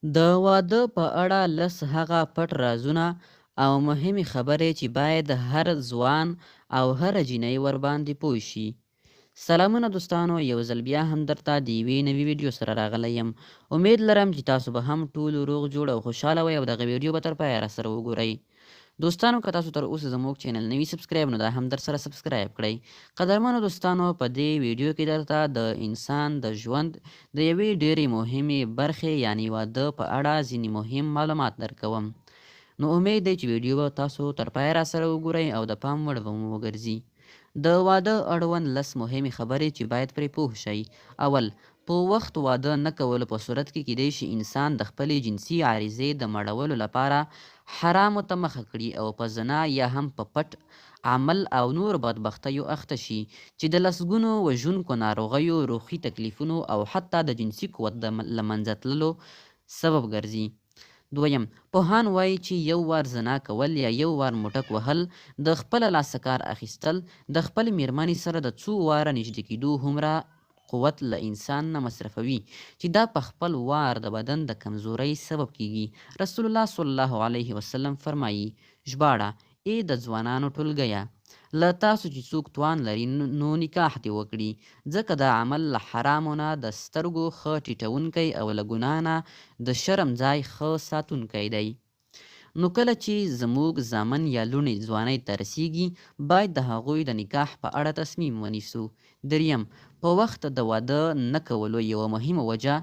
د واده په اړه لس هغه پټ رازونه او مهمې خبرې چې باید هر ځوان او هره جینۍ ورباندې پوه شي. سلامونه دوستانو، یو ځل بیا هم درته د یوې نوې ویډیو سره راغلی یم. امید لرم چې تاسو به هم ټول روغ جوړ او خوشحاله وئ او دغه ویډیو به تر پایه راسره وګورئ. دوستانو، که تاسو تر اوسه زموږ چینل نه وي سبسکرایب، نو دا هم درسره سبسکرایب کړئ. قدرمنو دوستانو، په دې ویډیو کې درته د انسان د ژوند د یوې ډېرې مهمې برخې یعنی واده په اړه ځینې مهم معلومات درکوم. نو امید دی چې ویډیو به تاسو تر پایه راسره وګورئ او د پام وړ به مو وګرځي. د واده اړوند لس مهمې خبرې چې باید پرې پوه شئ. اول، په وخت واده نه کولو په صورت کې کیدای شي انسان د خپلې جنسي عریضې د مړولو لپاره حرامو ته مخه کړي او په زنا یا هم په پټ عمل او نورو بدبختیو اخته شي چې د لسګونو وژونکو ناروغیو، روحي تکلیفونو او حتی د جنسي قوت د له منځه تللو سبب ګرځي. دویم، پوهان وايي چې یو وار زنا کول یا یو وار موټک وهل، د خپله لاسه کار اخیستل، د خپلې میرمنې سره د څو واره نږدې کیدو هومره قوت له انسان نه مصرفوي چې دا په خپل وار د بدن د کمزورۍ سبب کیږي. رسول الله صلی الله علیه وسلم فرمایي، ژباړه، ای د ځوانانو ټولګیه! له تاسو چې څوک توان لري نو نکاح دې وکړي، ځکه دا عمل له حرامو نه د سترګو ښه ټیټوونکی او له ګناه نه د شرم ځای ښه ساتونکی دی. نو کله چې زموږ زامن یا لوڼې ځوانۍ ته رسیږي، باید د هغوی د نکاح په اړه تصمیم ونیسو. دریم، په وخت د واده نه کولو یوه مهمه وجه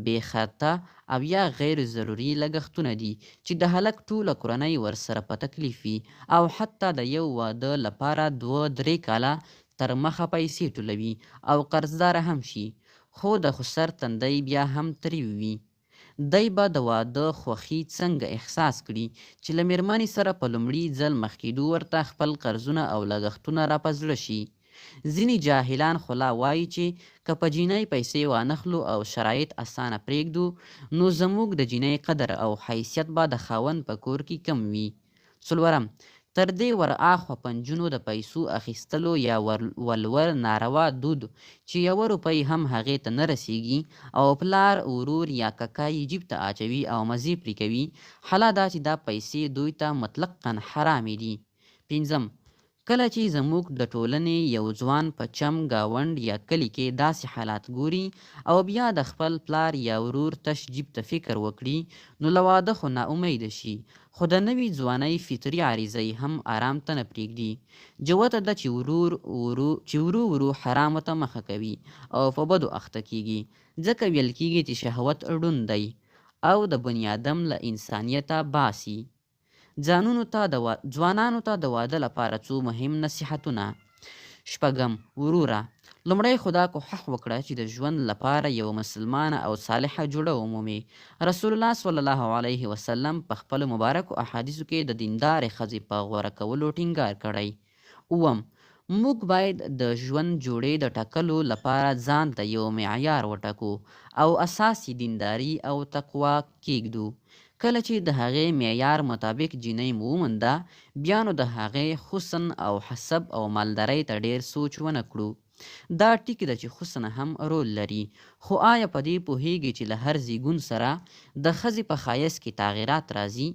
بې خرته او یا غیر ضروري لګښتونه دي چې د هلک ټوله کورنۍ ورسره په تکلیف وي او حتی د یو واده لپاره دوه درې کاله تر مخه پیسې ټولوي او قرضداره هم شي، خو د خسر تندی بیا هم تریو وي. دی به د واده خوښي څنګه احساس کړي چې له مېرمنې سره په لومړي ځل مخ کېدو ورته خپل قرضونه او لګښتونه را په زړه شي. ځینې جاهلان خو لا وايي چې که په جینۍ پیسې وانخلو او شرایط اسانه پرېږدو نو زموږ د جینۍ قدر او حیثیت به د خاوند په کور کې کم وي. څلورم، تر دې ور آخوا په نجونو د پیسو اخیستلو یا ولور ناروا دود چې یوه روپۍ هم هغې ته نه رسېږي او پلار، ورور یا ککا یې جیب ته اچوي او مزې پرې کوي، حلا دا چې دا پیسې دوی ته مطلقاً حرامې دي. پنځم، کله چې زموږ د ټولنې یو ځوان په چم، ګاونډ یا کلي کې داسې حالات ګوري او بیا د خپل پلار یا ورور تش جیب ته فکر وکړي، نو له واده خو نا امیده شي، خو د نوي ځوانۍ فطري عریضه یې هم ارام ته نه پرېږدي. جوته ده چې ورو ورو حرامو ته مخه کوي او په بدو اخته کېږي، ځکه ویل کېږي چې شهوت ړوند دی او د بنیادم له انسانیته باسي. ځانونو ته د ځوانانو ته د واده لپاره څو مهم نصیحتونه. شپږم، وروره! لومړی خو دا کوښښ وکړه چې د ژوند لپاره یوه مسلمانه او صالحه جوړه ومومې. رسول الله صلی الله علیه وسلم په خپلو مبارکو احادیثو کې د دیندارې ښځې په غوره کولو ټینګار کړی. اووم، موږ باید د ژوند جوړې د ټاکلو لپاره ځان ته یو معیار وټاکو او اساس یې دینداري او تقوا کېږدو. کله چې د هغې معیار مطابق جینۍ مو ومونده، بیا نو د هغې حسن او حسب او مالدارۍ ته ډېر سوچ ونه کړو. دا ټیک ده چې حسن هم رول لري، خو آیا په دې پوهېږې چې له هر زېږون سره د ښځې په ښایست کې تغیرات راځي؟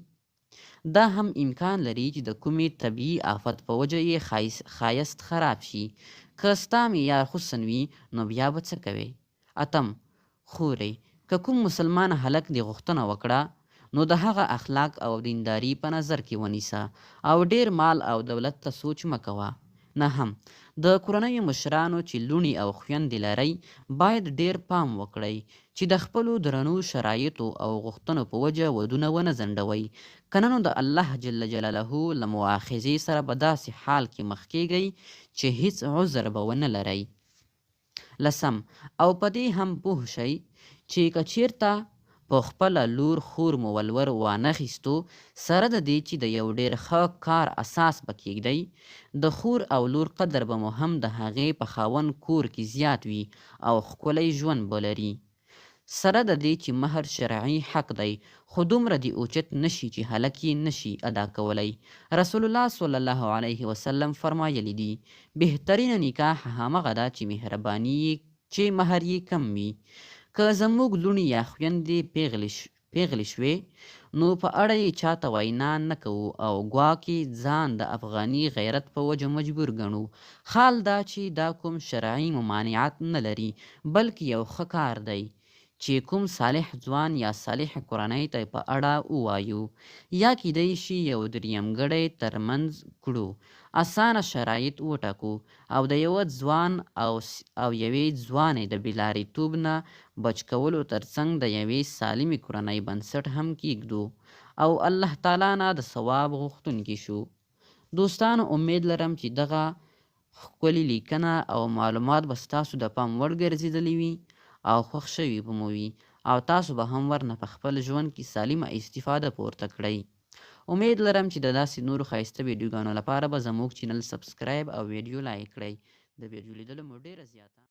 دا هم امکان لري چې د کومې طبیعي آفت په وجه یې ښایست خراب شي. که ستا معیار حسن وي نو بیا به څه کوې؟ اتم، خورې! که کوم مسلمان هلک دې غوښتنه وکړه نو د هغه اخلاق او دینداري په نظر کې ونیسه او ډېر مال او دولت ته سوچ مه کوه. نهم، د کورنیو مشرانو چې لوڼې او خویندې لرئ باید ډېر پام وکړئ چې د خپلو درنو شرایطو او غوښتنو په وجه ودونه ونه ځنډوئ، کنه نو د الله جل جلاله له مواخذې سره به داسې حال کې مخ کېږئ چې هیڅ عذر به ونه لرئ. لسم، او په دې هم پوه شئ چې که چېرته په خپله لور خور مو ولور وانه خیستو، سره د دې چې د یو ډېر ښه کار اساس به کېږدئ، د خور او لور قدر به مو هم د هغې په خاوند کور کې زیات وي او ښکلی ژوند به لري. سره د دې چې مهر شرعي حق دی، خو دومره دې اوچت نه شي چې هلک یې نه شي ادا کولی. رسول الله صلی الله علیه وسلم فرمایلي دي، بهترینه نکاح همغه ده چې مهرباني یې چې مهر یې کم وي. که زموږ لوڼې یا خویندې پېغلې پېغلې شوې نو په اړه یې چاته وینا نه کوو او ګواکې ځان د افغاني غیرت په وجه مجبور ګڼو، خال دا چې دا کوم شرعي ممانعت نه لري بلکې یو ښه کار دی چې کوم صالح ځوان یا صالحې کورنۍ ته په اړه ووایو یا کیدای شي یو دریمګړی تر منځ کړو، اسانه شرایط وټاکو او د یوه ځوان او او یوې ځوانې د بې نه بچ کولو تر څنګ د یوې سالمې کورنۍ بنسټ هم کیږدو او الله تعالی نه د ثواب غوښتونکي شو. دوستانو امید لرم چې دغه ښکلې لیکنه او معلومات به ستاسو د پام وړ ګرځېدلي وي او خوښ شوي به مو وي او تاسو به هم ورنه په خپل ژوند کې سالمه استفاده پورته کړئ. امید لرم چې د داسې نورو ښایسته ویډیوګانو لپاره به زموږ چینل سبسکرایب او ویډیو لایک کړئ. د ویډیو لیدلو مو ډیره زیاته.